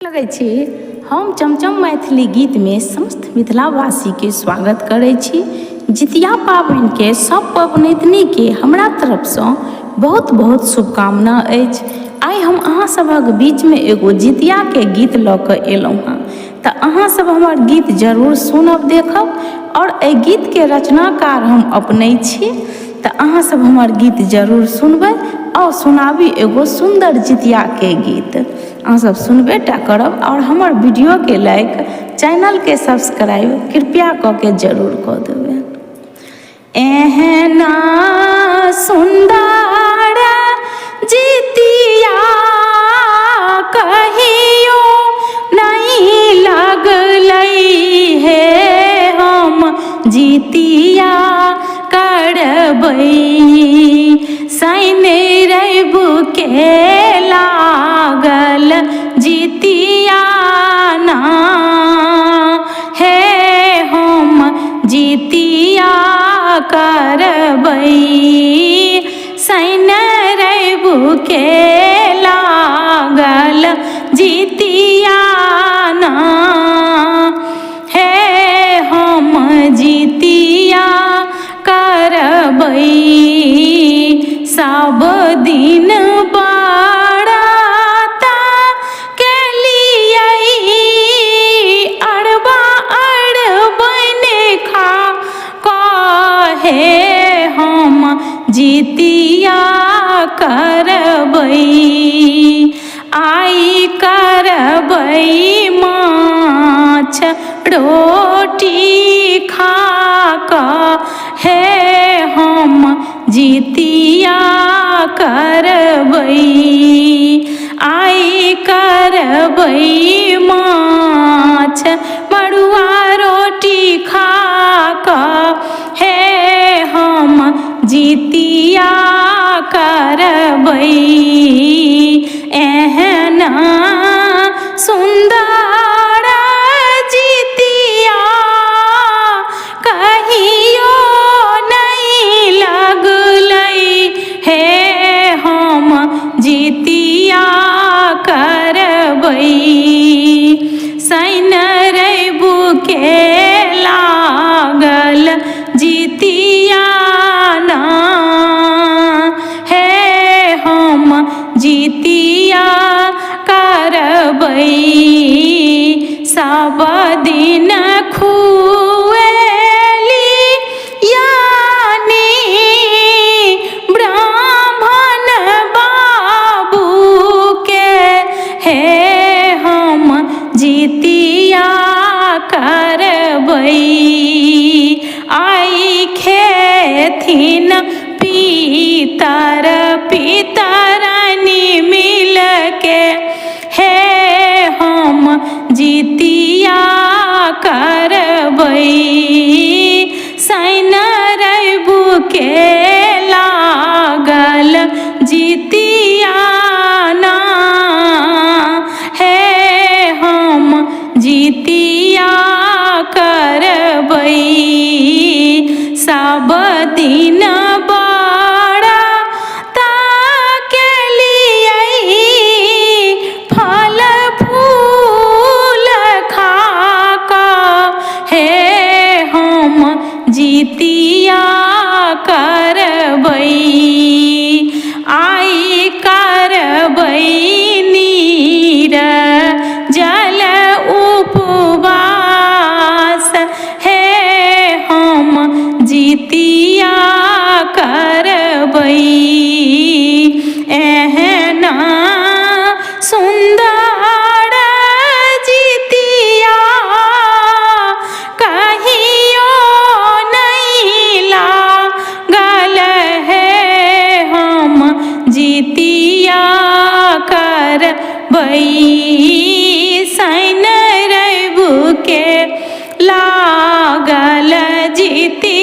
लगै छी। हम चमचम मैथिली गीतमे समस्त मिथिलावासीके स्वागत करै छी। जितिया पाबनिके सब पबनैतनीके हमरा तरफसँ बहुत बहुत शुभकामना अछि। आइ हम अहाँ सभक बीचमे एगो जितियाके गीत लऽ कऽ एलहुँ हँ, तऽ अहाँ सब हमर गीत जरूर सुनब, देखब आओर एहि गीतके रचनाकार हम अपने छी। तऽ अहाँ सब हमर गीत जरूर सुनबै आओर सुनाबी एगो सुन्दर जितियाके गीत। अहाँ सब सुनबे टा करब आओर हमर वीडियोके लाइक, चैनलके सब्सक्राइब कृपया कऽ के जरूर कऽ देबै। एहना सुन्दर जितिया कहियो नहि लगलै हे, हम जितिया करबै। शनि रवि के लागल जितिया ना हे, हम जितिया करबै। शनि रवि के लागल जितिया ना हे, हम जितिया करबै। सब दिन बरात केलियै, अरबा अरबनि खा कहे, हम जितिया करबै। आइ करबै माछ रोटी खा कऽ हे, हम जितिया करबै। आइ करबै माछ मड़ुआ रोटी खा कऽ हे, हम जितिया करबै। एहना सुन्दर जितिया कहियो नहि लगलै हे, हम जितिया करबै। शनि रवि के लागल जितिया ना हे, हम जितिया करबै। सब दिन खुएली यानी ब्राह्मण बाबू के हे, हम जितिया करबै। आइ खेथिन पितर पितरनी मिलके हे, हम जितिया करबै। शनि रवि के लागल जितिया ना हे, हम जितिया करबै। सब दिन बरात केलियै, फल फूल खा कऽ हे, हम जितिया करबै। आइ करबै नीर जल उपवास हे, हम जितिया करबै। एहना सुन्दर जितिया कहियो नहि लागल हे, हम जितिया करबै। शनि रवि के लागल जितिया